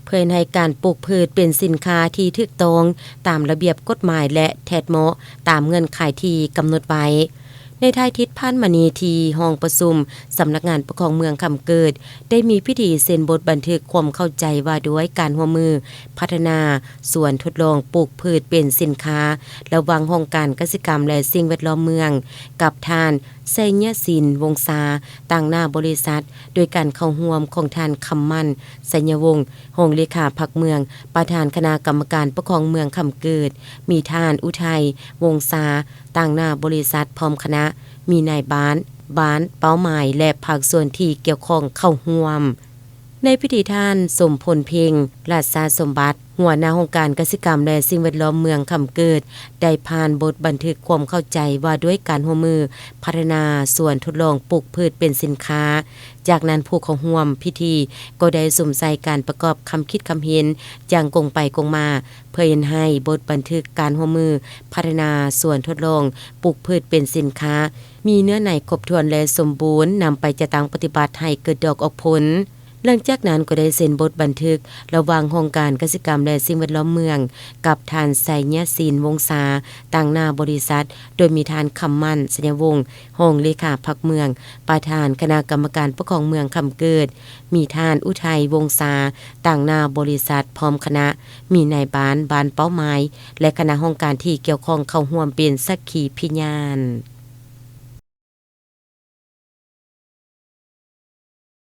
ເພື່ອເຮັດໃຫ້ການປູກພືດເປັນສິນຄ້າທີ່ຖືກຕ້ອງຕາມລະບຽບກົດໝາຍ ແລະ ແທດເໝາະຕາມເງື່ອນໄຂທີ່ກຳນົດໄວ້. ໃນທ້າຍທິດຜ່ານມານີ້ ທີ່ຫ້ອງປະຊຸມສຳນັກງານປົກຄອງເມືອງຄຳເກີດ ໄດ້ມີພິທີເຊັນບົດບັນທຶກຄວາມເຂົ້າໃຈວ່າດ້ວຍການຮ່ວມມືພັດທະນາສວນທົດລອງປູກພືດເປັນສິນຄ້າ ລະຫວ່າງຫ້ອງການກະສິກຳ ແລະ ສິ່ງແວດລ້ອມເມືອງ ກັບທ່ານ ໄຊຍະສິນ ວົງຊາ ຕາງໜ້າບໍລິສັດ ໂດຍການເຂົ້າຮ່ວມຂອງທ່ານ ຄຳໝັ້ນ ໄຊຍະວົງ ຮອງເລຂາພັກເມືອງ ປະທານຄະນະກຳມະການປົກຄອງເມືອງຄຳເກີດ, ມີທ່ານ ອຸໄທ ວົງຊາ ຕາງໜ້າບໍລິສັດ ພ້ອມຄະນະ, ມີນາຍບ້ານ, ບ້ານເປົ້າໝາຍ ແລະ ພາກສ່ວນທີ່ກ່ຽວຂ້ອງເຂົ້າຮ່ວມ. ໃນພິທີ ທ່ານ ສົມພົນ ເພັງ ລາຊາສົມບັດ ຫົວໜ້າຫ້ອງການກະສິກຳ ແລະ ສິ່ງແວດລ້ອມເມືອງຄຳເກີດ ໄດ້ຜ່ານບົດບັນທຶກຄວາມເຂົ້າໃຈວ່າດ້ວຍການຮ່ວມມືພັດທະນາສວນທົດລອງປູກພືດເປັນສິນຄ້າ. ຈາກນັ້ນຜູ້ເຂົ້າຮ່ວມພິທີກໍໄດ້ສຸມໃສ່ການປະກອບຄຳຄິດຄຳເຫັນຢ່າງກົງໄປກົງມາ ເພື່ອເຮັດໃຫ້ບົດບັນທຶກການຮ່ວມມືພັດທະນາສວນທົດລອງປູກພືດເປັນສິນຄ້າ ມີເນື້ອໃນຄົບຖ້ວນ ແລະ ສົມບູນ, ນຳໄປຈັດຕັ້ງປະຕິບັດໃຫ້ເກີດດອກອອກຜົນ. ຫຼັງຈາກນັ້ນກໍໄດ້ເຊັນບົດບັນທຶກລະຫວ່າງຫ້ອງການກະສິກຳ ແລະ ສິ່ງແວດລ້ອມເມືອງ ກັບທ່ານ ໄຊຍະສິນ ວົງຊາ ຕາງໜ້າບໍລິສັດ, ໂດຍມີທ່ານ ຄຳໝັ້ນ ໄຊຍະວົງ ຮອງເລຂາພັກເມືອງ ປະທານຄະນະກຳມະການປົກຄອງເມືອງຄຳເກີດ, ມີທ່ານ ອຸໄທ ວົງຊາ ຕາງໜ້າບໍລິສັດ ພ້ອມຄະນະ, ມີນາຍບ້ານ ບ້ານເປົ້າໝາຍ ແລະ ຄະນະຫ້ອງການທີ່ກ່ຽວຂ້ອງເຂົ້າຮ່ວມເປັນສັກຂີພິຍານ.